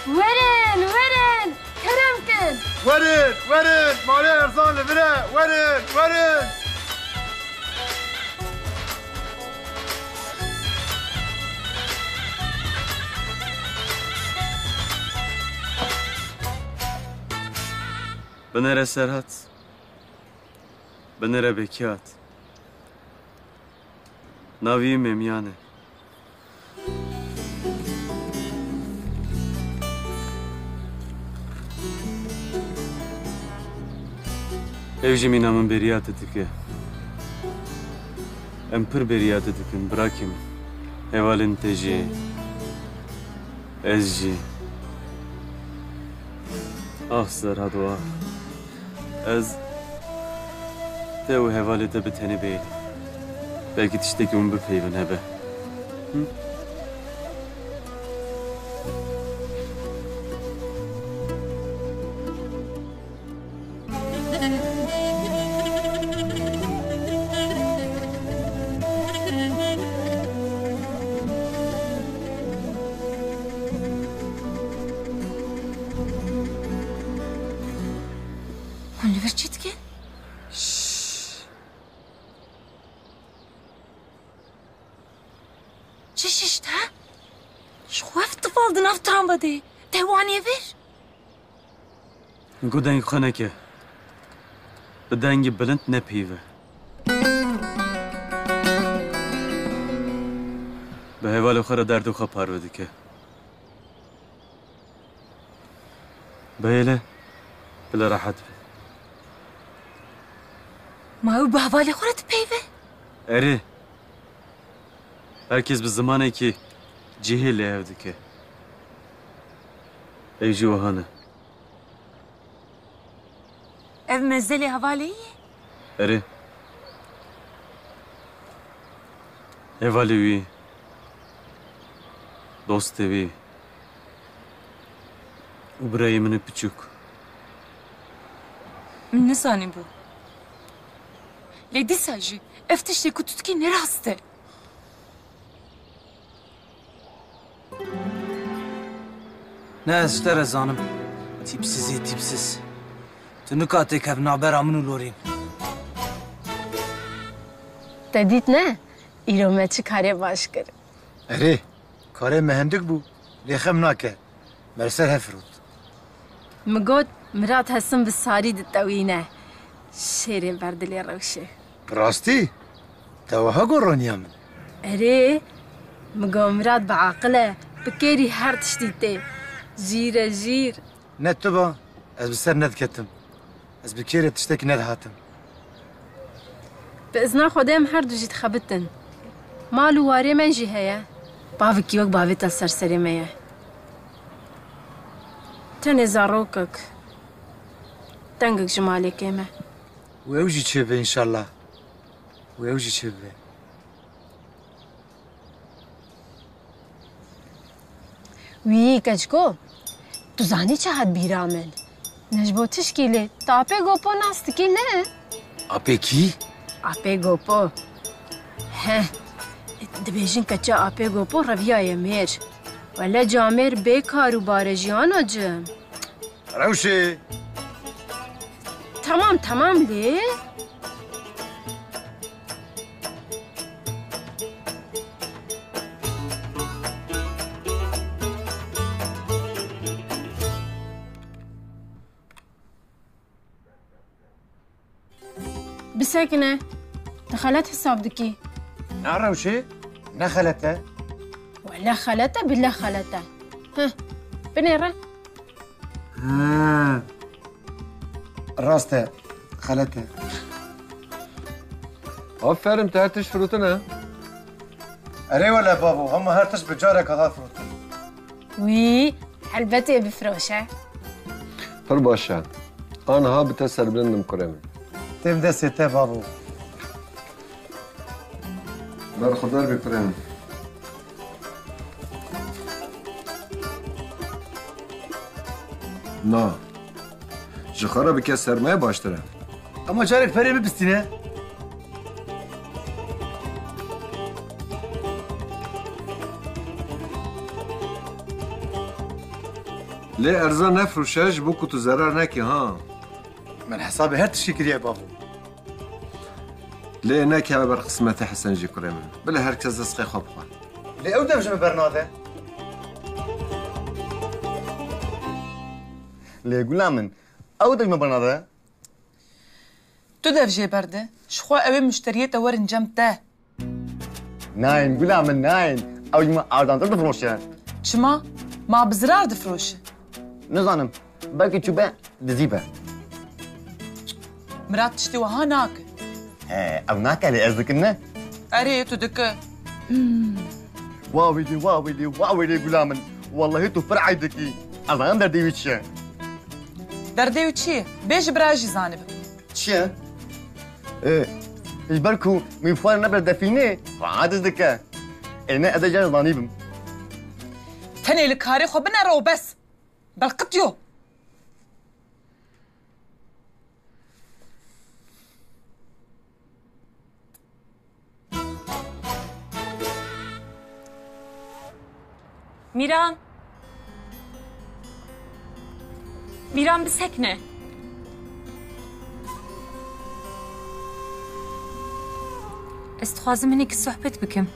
Werin, werin, kerem kin. Werin, werin, malê erzan li vir e. Werin, werin. Binêre Serhat. Binêre Bekiyat. Navî Memyan e. Ew jî mîna min bêriya te dike. Em pir bêriya te dikin, birakê min. Hevalên te jî, ez jî. Ax Serhado, ax. Ez te û hevalê te bi tenê bêyî. Belkî tiştekî hûn bipeyivin hebe. Hı? Hûn li vir çi dikin? Şşş. Çi şişt, ha? Ji xwe ev tifal di nav tramba de. Te wanê vir? Min got deng xwe neke. Bi dengî bilind nepeyve. Bi hevalê xwe re derdê xwe parve dike. Bihêle, bila rehet be. Ma ew bi hevalê xwe re dipeyve? Erê. Her kes bi zimanekî cihê lê hev dike. Ew jî wiha ne. Ev mezelê hevalê ye? Erê. Hevalê wî, dostê wî û birayê min ê piçûk. Min nizanîbû. Lê dîsa jî ev tiştê ku tu dikî ne rast e. Ne ez ji te re zanim. Tîpsizê tîpsiz. Tu nika têkev navbera min û Lorîn. Te dît ne? Îro me çi karê baş kir. Erê, karê me hindik bû, lê xem nake. Me li ser hev firot. Mi got, Mirad hesin bi sarî ditewîne. Şêrê ber dilê rewşê. Bi rastî? Te wiha got raniya min? Erê, mi got Mirad bi aqil e, bi kêrî her tiştî tê. Jîr e, jîr. Ne tu ba, ez bi ser nediketim. Ez bi kêrê tiştekî nedihatim. Bi izna Xwedê em her du jî dixebitin. Mal û warê me jî heye. Bavekî wek bavê te li ser serê me ye. Tenê zarokek, dengek ji malê kêm e. Û ew jî çêbe înşallah. Û ew jî çêbe. Wî keçiko, tu zanî çi hat bîra min? Ne ji bo tişkî lê, tu Apê Gopo nas dikî ne? Apê kî? Apê Gopo. Heh, dibêjin keçê Apê Gopo reviyaye mêr. Wele camêr bê kar û bar e jiyana cim. Rewşê. Tamam, tamam lê. Bisekine, tu xelet hesab dikî. Na Rewşê, ne xelet e. Wele xelet e, bile xelet e. Heh, binêre. Ha. Rast e, xelet e. Aferin, te her tişt firotine. Erê wele bavo, hema her tişt bi careke da firotin. Wî, helbetê bifiroşe. Pir baş e. Aniha bi te serbilind im kurê min. Têm destê te bavo. Berxwedar bî kurê min. Na. Ji xwe re bike sermaye baştir e. Ama carek perê bibistîne. Lê erza nefroşe ji bo ku tu zerar nekî ha. Min hesabê her tiştî kiriye bavo. Lê nekeve ber qismetê Hesen jî kurê min. Bila her kes destqê xwe bixwe. Lê ew dev ji min bernade. Lê gula min, ew dev ji min bernade. Tu dev jê berde. Ji xwe ew ê muşteriyê te werin cem te. Nayên, gula min, nayên. Ew ji min arzantir difiroşe. Çima? Ma bi zirar difiroşe? Nizanim. Belkî çûbe dizî be. Mirat tiştê wiha nake. He, ew nake lê ez dikim ne? Erê, tu dike. Wa wîlî, wa wîlî, wa wîlî gula min. Wellahî tu pir ey dikî. Ez zanim derdê wî çi ye. Derdê wî çi ye? Bêje bira jî zanibe. Çi ye? Ê, ji ber ku mîfar nebe defînê, rahat dike. Ê ne ez ê car zanîbim. Tenê li karê xwe binere û bes. Belqitiyo. Mîran. Mîran, bisekine. Ez dixwazim hinekî sohbet bikim.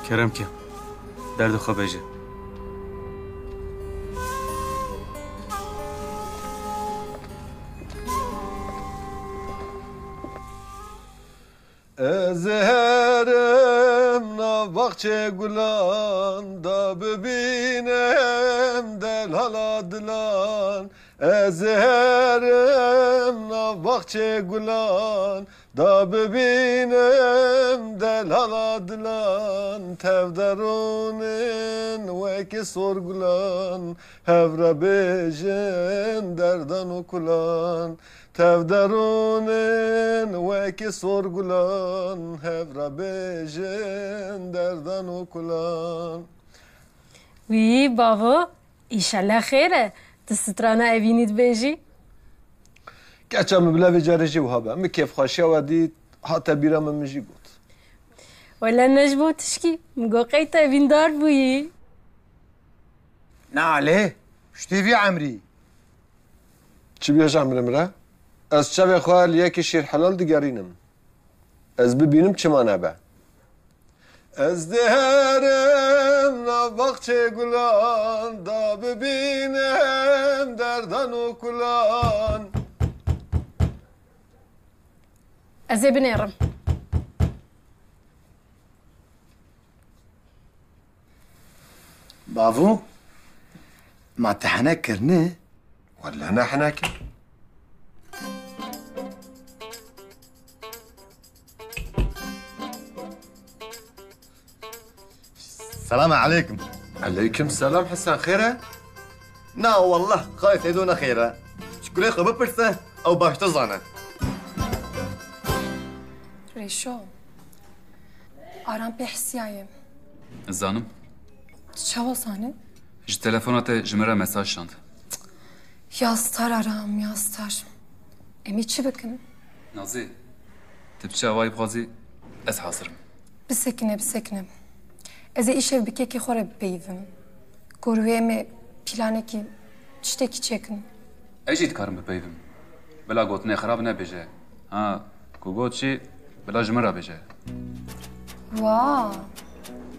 Kerem ke. Derdê xwe bêje. Ez herim nav baxçê gulan, da bibînim delala dilan. Ez herim nav baxçê gulan, da bibînim delala dilan. Tev derûnin wekî sor gulan, hev re bêjin derdan û kulan. Tev derûnin wekî sor gulan, hev re bêjin derdan û kulan. Wî bavo, îşellah xêr e, tu strana Evînî dibêjî? Keça min bila vê carê jî wiha be. Min kêfxweşiya we dît, hate bîra min, min jî got. Wele ne ji bo tişkî, min got qey tu evîndar bûyî. Na lê, ji tê vî emrî. Çi bûye ji emrê min re? Ez çavê xwe li yekî şêrhelal digerînim. Ez bibînim çima nebe. Ez diherim nav baxçê gulan, da bibînim derdan û kulan. Ez ê binêrim. Bavo, ma te henek kirine? Welle ne henek e. Selam aleykum. Aleykum selam Hesen, xêr e? Na wallah, xalê Seydo ne xêr e. Ji kurê xwe bipirse, ew baştir zane. Rêşo, Aram pê hisiyaye. Zanim. Tu çawa zanî? Ji telefona te ji min re mesaj şand. Ya star Aram, ya star. Em ê çi bikin? Nazê, tu bi çi awayî bixwazî, ez hazir im. Bisekine, bisekine. Ez ê îşev bi kekê xwe re bipeyivim. Ku wê em ê planekî, tiştekî çêkin. Ez jî dikarim bipeyivim. Bila gotinê xirab nebêje. Ha, ku got jî, bila ji min re bêje. Wa.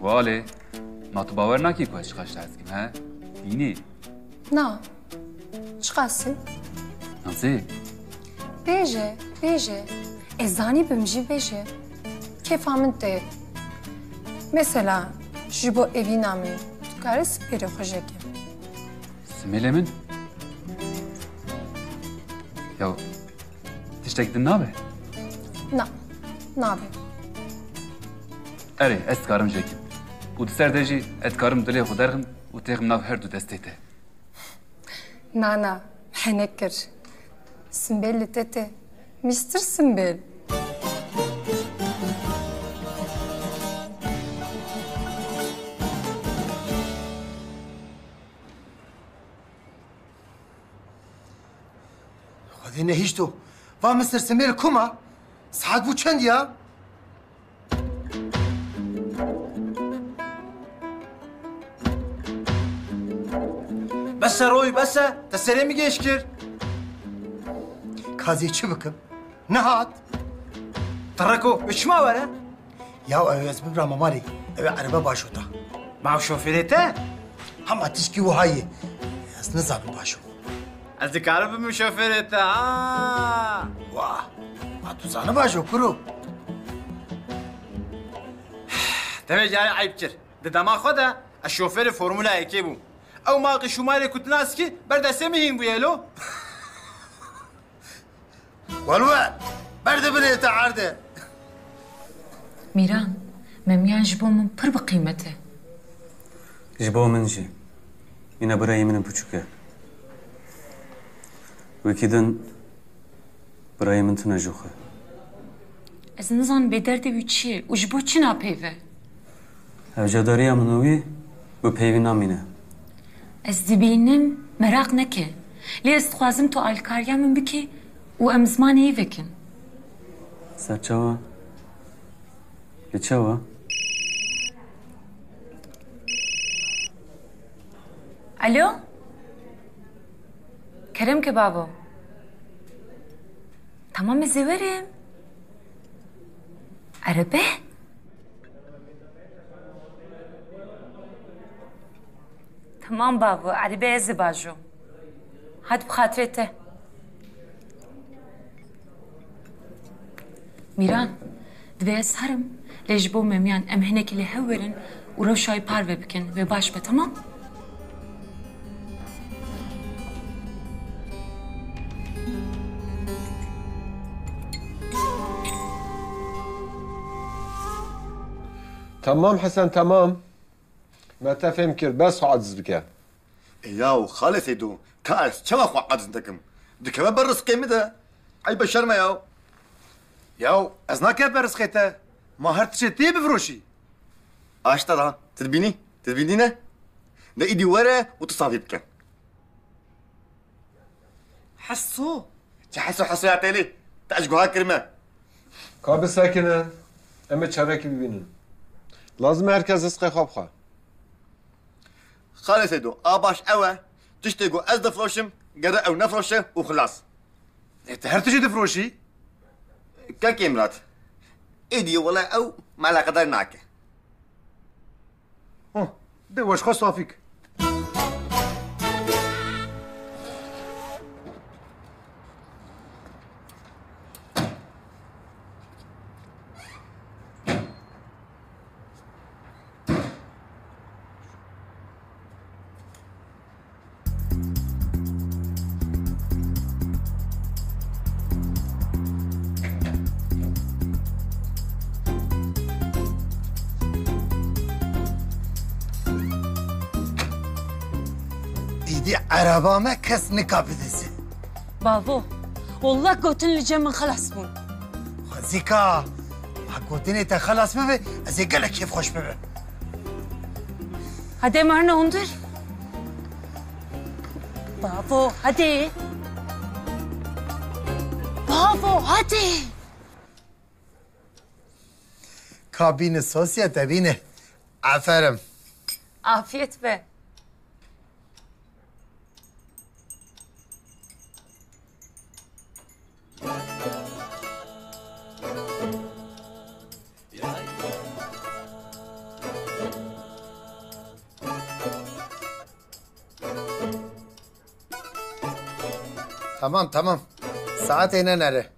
Wa lê, ma tu bawer nakî ku ez çiqas ji te hez dikim, he? Hînî? Na. Çiqasî? Nazê. Bêje, bêje. Ez zanî bim jî bêje. Kêfa min tê. Mesela, ji bo evîna min, tu Erê sipêrê xwe jêkê. Simêlê min? Ya tiştek din nabe? Na, nabe. Erê, ez dikarim jêkim. Û di ser de jî ez dikarim dilê xwe derxim û têxim nav her du destê te. Na, na, henek kir. Simbêl li te tê. Mister Simbêl. Xwedê nehişto. Va Mister Simbêl kuma? Saet bû çend ya? Bes e Roy, bes e. Te serê min gêj kir. Ka ez ê çi bikim? Nehat. Tireko, wê çima were? Ya ew ez bibirama malê. Ew ê erebe bajo ta. Ma ew şofêrê te? Hema tişkî wiha ye. Ez nizanim bajo. Ez dikarim bibim şofêrê te, ha? Wah! Ma tu zaniba jî kuro. Te vê carê eyb kir. Di dema xwe de ez şofêrê Formula yekê bûm. Ew maqî şûmayê ku tu nas kî ber destê min hîn bûye lo. Welwe, ber di binê te erdê. Mîran, Memiyan ji bo min pir bi qîmet e. Ji bo min jî. Mîna birayê min in piçûk e. Wekî din birayê min tune ji xwe. Ez nizanim bêderdê wî çi ye û ji bo çi napeyve. Hewcedariya min û wî bi peyvî namîne. Ez dibînim, meraq neke. Lê ez dixwazim tu alîkariya min bikî û em zimanê yê vekin. Serçawa. Li çawa? Alo? Kerem ke bavo. Tamam, ez ê werim. Erebe? Tamam bavo, erebe ez ê bajom. Hadi bi xatirê te. Mîran, divê ez herim, lê ji bo Memiyan em hinekî li hev werin û rewşa wî parve bikin, wê baş be, temam? Temam Hesen, temam. Me te fêm kir, bes xwe aciz bike. E yaw, Xalê Seydo, ka ez çawa xwe aciz nekim? Dikeve ber rizqê min de. Eyb e, şerm e yaw. Yaw, ez nakeve ber rizqê te. Ma her tiştê tê bifiroşî. Aşta da, tu dibînî? Tu dibînî ne? De îdî were û tu safî bike. Heso. Çi heso heso ya têlî? Te ji guha kirime. Ka bisekinin, em ê çarekî bibînin. Lazim e her kes rizqê xwe bixwe. Xalê Seydo, a baş ew e, tiştê ku ez difiroşim, gere ew nefiroşe û xilas. Ê, tu her tiştî difiroşî? Kekê Mirat, êdî wele ew me eleqedar nake. Hû, de we ji xwe safî ke. Îdî ereba me kes nika bidizin. Bavo, wallah gotin li cem min xilas bûn. Xwezîka, ha gotinê te xilas bibe, ez ê gelek kêfxweş bibim. Hadi em herin hundir. Bavo, hadi. Bavo, hadi. Ka bîne sosyete bîne. Aferin. Afiyet be. Tamam, tamam. Saetê nenere.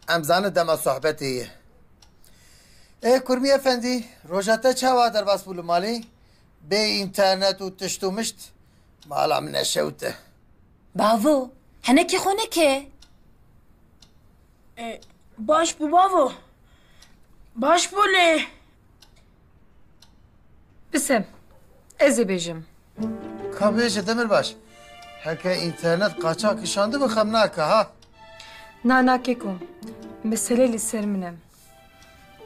Em zanin dema sohbetê ye. Ê Kurmî Efendî, roja te çawa derbas bû li malê? Bê înternet û tişt û mişt mala min neşewite. Bavo, henekê xwe neke. E, baş bû bavo. Baş bû lê. Bisem, ez ê bêjim. Ka bêje Demirbaş. Heke înternet qaçax kişandibe xem nake ha. Na, na keko. Mesele li ser min e.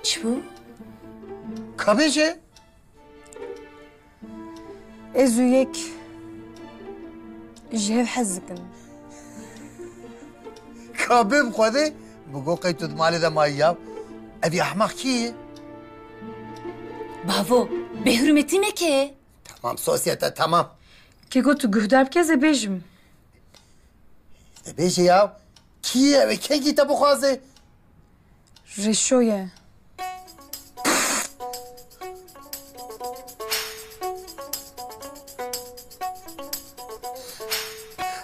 Çi bû? Ka bêje. Ez û yek ji hev hez dikin. Ka bê bi Xwedê, bi go qey tu di malê de mayî ya. Ev ehmaq kî ye? Bavo, bêhurmetî neke. Tamam sosyete, tamam. Keko tu guhdar bike ez ê bêjim. De bêje ya, kî ye ew ê kengî te bixwaze? Reşo ye.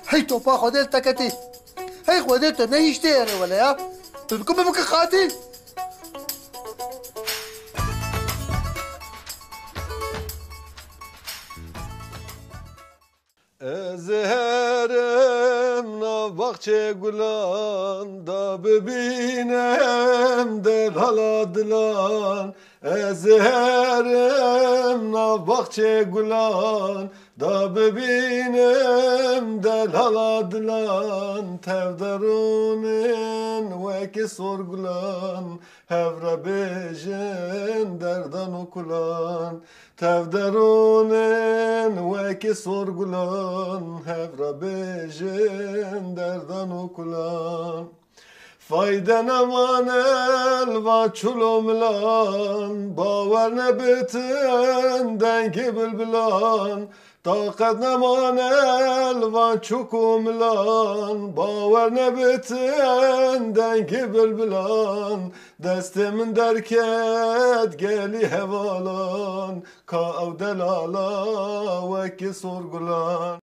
Hey topa Xwedê li te ketî. Hey Xwedê tu nehiştê here wele ya. Tu diku bibike qatil. Ez herim nav baxçê gulan, da bibînim delala dilan. Ez herim nav baxçê gulan, da bibînim delala dilan. Tev derûnin wekî sor gulan, hev re bêjin derdan û kulan. Tev derûnin wekî sor gulan, hev re bêjin derdan û kulan. Fayde nemane li van çûl û milan, bawer nebitin dengê bilbilan. Taqet nemane li van çûk û milan, bawer nebitin dengê bilbilan. Destê min derket gelî hevalan, ka ew delala wekî sor gulan.